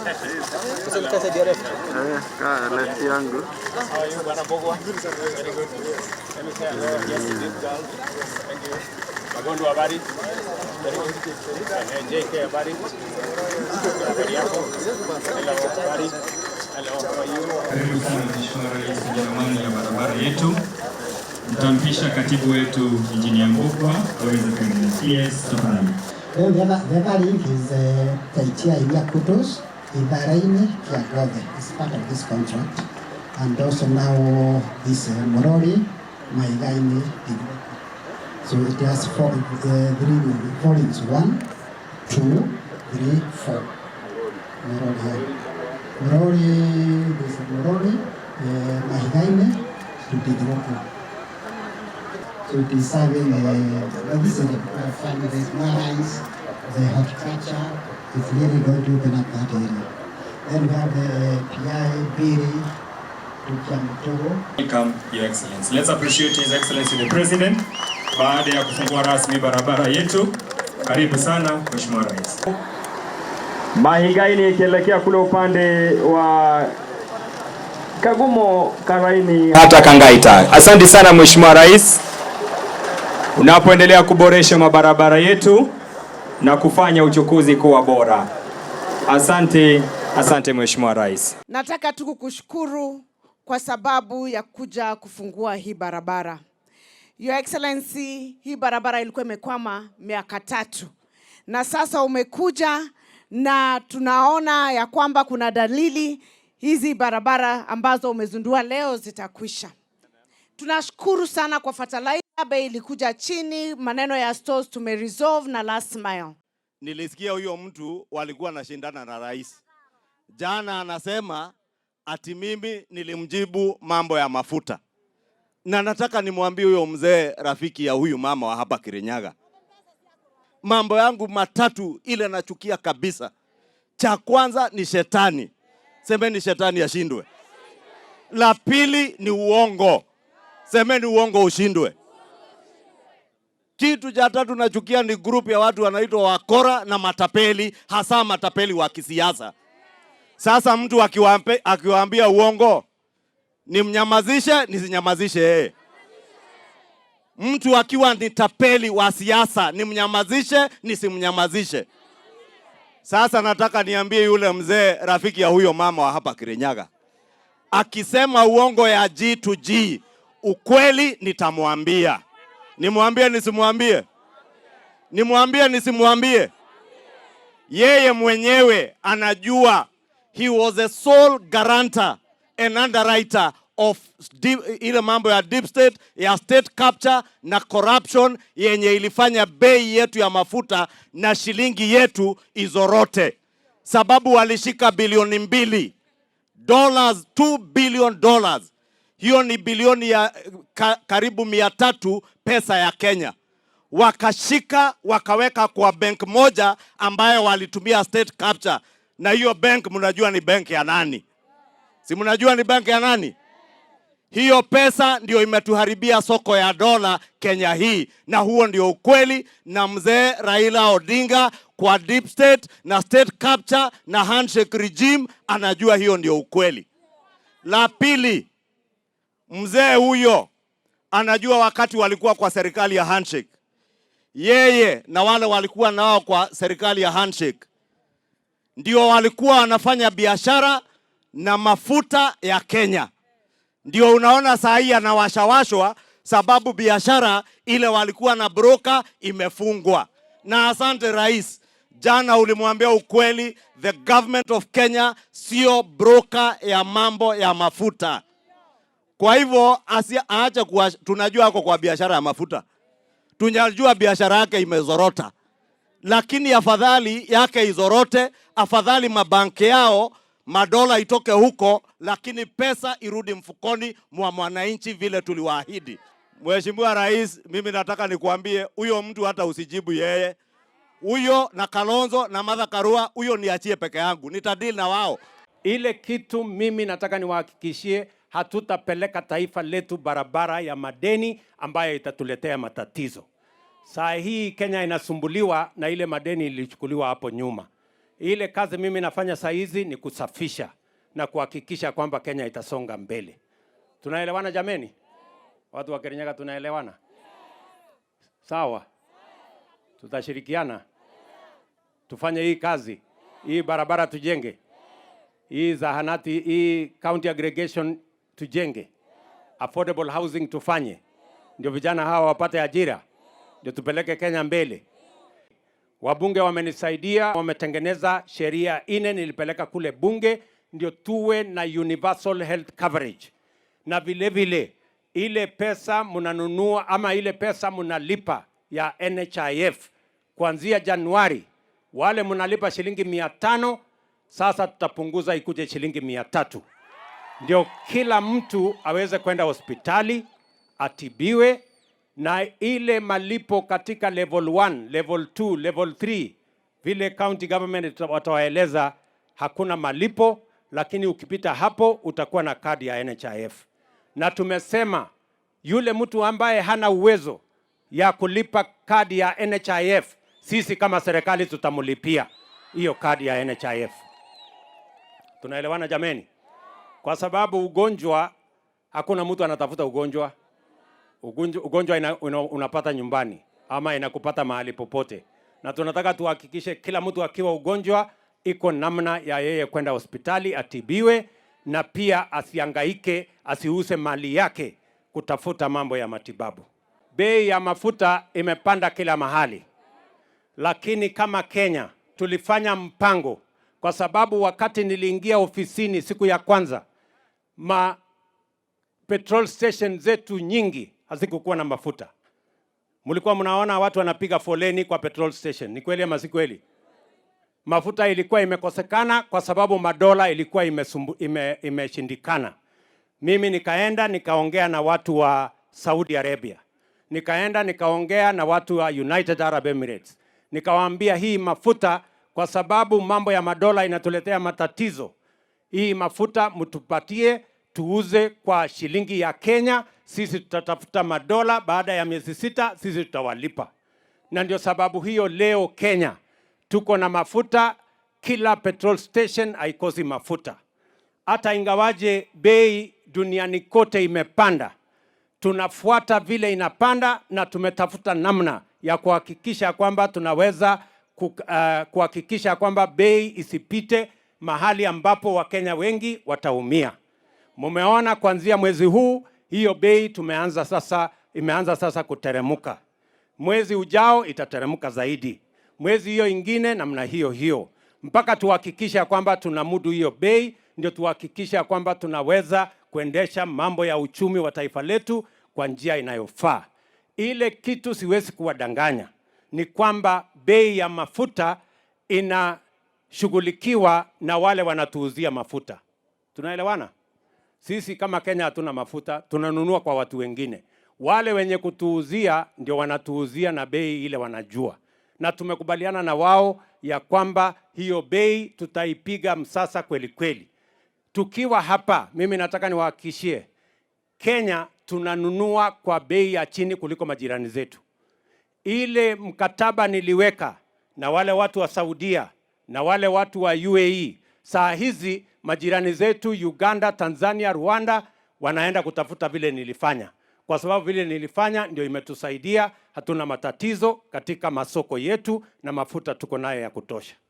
Eh, kaa left yangu. How are you, Bwana Mbugua? Very good. Let me say hello. Yes, this girl. Thank you. Magondu, habari? Very good. JK, habari? Habari yako? Hello, habari? Hello, how are you? Karibu sana, Mheshimiwa Rais, kwenye ramani ya barabara yetu. Nitampisha katibu wetu, Injinia Mbugua, aweze kuendelea. PS, tafadhali. Then the other link is Kaitia Iria Kutus, Itharaini, Kiagothe. It's part of this contract. And also now this Morori, Mahigaini, Tigoko. So it has four, three, four links. One, two, three, four. Morori here. Morori, this is Morori, Mahigaini to Tigoko. So it is serving, this is the farm, there's more lines, the horticulture is really going to open up that area. Then we have the PI Biri to Kiamutugu. Welcome, Your Excellency. Let's appreciate His Excellency the President baada ya kufungua rasmi barabara yetu. Karibu sana, Mheshimiwa Rais. Mahigaini ikielekea kule upande wa Kagumo, Karaini hata Kangaita. Asante sana, Mheshimiwa Rais, unapoendelea kuboresha mabarabara yetu na kufanya uchukuzi kuwa bora. Asante, asante, Mheshimiwa Rais. Nataka tu kukushukuru kwa sababu ya kuja kufungua hii barabara. Your Excellency, hii barabara ilikuwa imekwama miaka 3 na sasa umekuja na tunaona ya kwamba kuna dalili hizi barabara ambazo umezindua leo zitakwisha. Tunashukuru sana kwa fertilizer, bei ilikuja chini, maneno ya stores tumeresolve na last mile. Nilisikia huyo mtu walikuwa anashindana na rais jana, anasema ati mimi nilimjibu mambo ya mafuta, na nataka nimwambie huyo mzee, rafiki ya huyu mama wa hapa Kirinyaga, mambo yangu matatu ile nachukia kabisa. Cha kwanza ni shetani, semeni shetani ashindwe. La pili ni uongo, semeni uongo ushindwe. Kitu cha tatu nachukia ni group ya watu wanaitwa wakora na matapeli, hasa matapeli wa kisiasa. Sasa mtu akiwaambia uongo, nimnyamazishe nisinyamazishe yeye? Mtu akiwa ni tapeli wa siasa, nimnyamazishe nisimnyamazishe? Sasa nataka niambie yule mzee, rafiki ya huyo mama wa hapa Kirinyaga, akisema uongo ya G to G, ukweli nitamwambia. Nimwambie nisimwambie? Nimwambie nisimwambie? Yeye mwenyewe anajua he was a sole guarantor and underwriter of deep, ile mambo ya deep state, ya state capture na corruption yenye ilifanya bei yetu ya mafuta na shilingi yetu izorote, sababu walishika bilioni 2 dollars, $2 billion. Hiyo ni bilioni ya karibu 300 pesa ya Kenya. Wakashika wakaweka kwa bank moja ambayo walitumia state capture, na hiyo bank mnajua ni bank ya nani? Si mnajua ni bank ya nani? Hiyo pesa ndio imetuharibia soko ya dola Kenya hii, na huo ndio ukweli. Na mzee Raila Odinga kwa deep state na state capture na handshake regime anajua hiyo ndio ukweli. La pili, mzee huyo anajua wakati walikuwa kwa serikali ya handshake, yeye na wale walikuwa nao kwa serikali ya handshake ndio walikuwa wanafanya biashara na mafuta ya Kenya. Ndio unaona saa hii anawashawashwa, sababu biashara ile walikuwa na broker imefungwa. Na asante rais, jana ulimwambia ukweli, the government of Kenya sio broker ya mambo ya mafuta. Kwa hivyo aache kuwa, tunajua ako kwa biashara ya mafuta, tunajua biashara yake imezorota, lakini afadhali yake izorote, afadhali mabanki yao madola itoke huko, lakini pesa irudi mfukoni mwa mwananchi vile tuliwaahidi. Mheshimiwa Rais, mimi nataka nikuambie huyo mtu hata usijibu yeye, huyo na Kalonzo na Martha Karua, huyo niachie peke yangu, nitadeal na wao. Ile kitu mimi nataka niwahakikishie, hatutapeleka taifa letu barabara ya madeni ambayo itatuletea matatizo. Saa hii Kenya inasumbuliwa na ile madeni ilichukuliwa hapo nyuma. Ile kazi mimi nafanya saa hizi ni kusafisha na kuhakikisha kwamba Kenya itasonga mbele. Tunaelewana jameni? Watu wa Kirinyaga tunaelewana? Sawa? Tutashirikiana tufanye hii kazi, hii barabara tujenge, hii zahanati, hii county aggregation tujenge, affordable housing tufanye, ndio vijana hawa wapate ajira, ndio tupeleke Kenya mbele. Wabunge wamenisaidia, wametengeneza sheria 4 nilipeleka kule bunge, ndio tuwe na universal health coverage, na vile vile ile pesa mnanunua ama ile pesa mnalipa ya NHIF kuanzia Januari, wale mnalipa shilingi 500, sasa tutapunguza ikuje shilingi 300, ndio kila mtu aweze kwenda hospitali atibiwe, na ile malipo katika level 1, level 2, level 3, vile county government watawaeleza hakuna malipo, lakini ukipita hapo utakuwa na kadi ya NHIF. Na tumesema yule mtu ambaye hana uwezo ya kulipa kadi ya NHIF, sisi kama serikali tutamlipia hiyo kadi ya NHIF. Tunaelewana jameni? Kwa sababu ugonjwa, hakuna mtu anatafuta ugonjwa. Ugonjwa unapata nyumbani ama inakupata mahali popote, na tunataka tuhakikishe kila mtu akiwa ugonjwa iko namna ya yeye kwenda hospitali atibiwe, na pia asihangaike, asiuse mali yake kutafuta mambo ya matibabu. Bei ya mafuta imepanda kila mahali, lakini kama Kenya tulifanya mpango, kwa sababu wakati niliingia ofisini siku ya kwanza, ma petrol station zetu nyingi hazikukuwa na mafuta. Mlikuwa mnaona watu wanapiga foleni kwa petrol station, ni kweli ama si kweli? Mafuta ilikuwa imekosekana kwa sababu madola ilikuwa imeshindikana. Mimi nikaenda nikaongea na watu wa Saudi Arabia, nikaenda nikaongea na watu wa United Arab Emirates, nikawaambia hii mafuta, kwa sababu mambo ya madola inatuletea matatizo, hii mafuta mtupatie tuuze kwa shilingi ya Kenya, sisi tutatafuta madola, baada ya miezi 6 sisi tutawalipa. Na ndio sababu hiyo leo Kenya tuko na mafuta, kila petrol station haikosi mafuta. Hata ingawaje bei duniani kote imepanda, tunafuata vile inapanda na tumetafuta namna ya kuhakikisha kwamba tunaweza kuhakikisha kwamba bei isipite mahali ambapo Wakenya wengi wataumia. Mumeona kuanzia mwezi huu hiyo bei tumeanza sasa, imeanza sasa kuteremuka. Mwezi ujao itateremuka zaidi, mwezi hiyo ingine namna hiyo hiyo, mpaka tuhakikisha kwamba tunamudu hiyo bei, ndio tuhakikisha kwamba tunaweza kuendesha mambo ya uchumi wa taifa letu kwa njia inayofaa. Ile kitu siwezi kuwadanganya ni kwamba bei ya mafuta inashughulikiwa na wale wanatuuzia mafuta. Tunaelewana? Sisi kama Kenya hatuna mafuta, tunanunua kwa watu wengine. Wale wenye kutuuzia ndio wanatuuzia na bei ile wanajua. Na tumekubaliana na wao ya kwamba hiyo bei tutaipiga msasa kweli kweli. Tukiwa hapa, mimi nataka niwahakikishie, Kenya tunanunua kwa bei ya chini kuliko majirani zetu. Ile mkataba niliweka na wale watu wa Saudia na wale watu wa UAE, saa hizi majirani zetu Uganda, Tanzania, Rwanda wanaenda kutafuta vile nilifanya, kwa sababu vile nilifanya ndio imetusaidia. Hatuna matatizo katika masoko yetu na mafuta tuko nayo ya kutosha.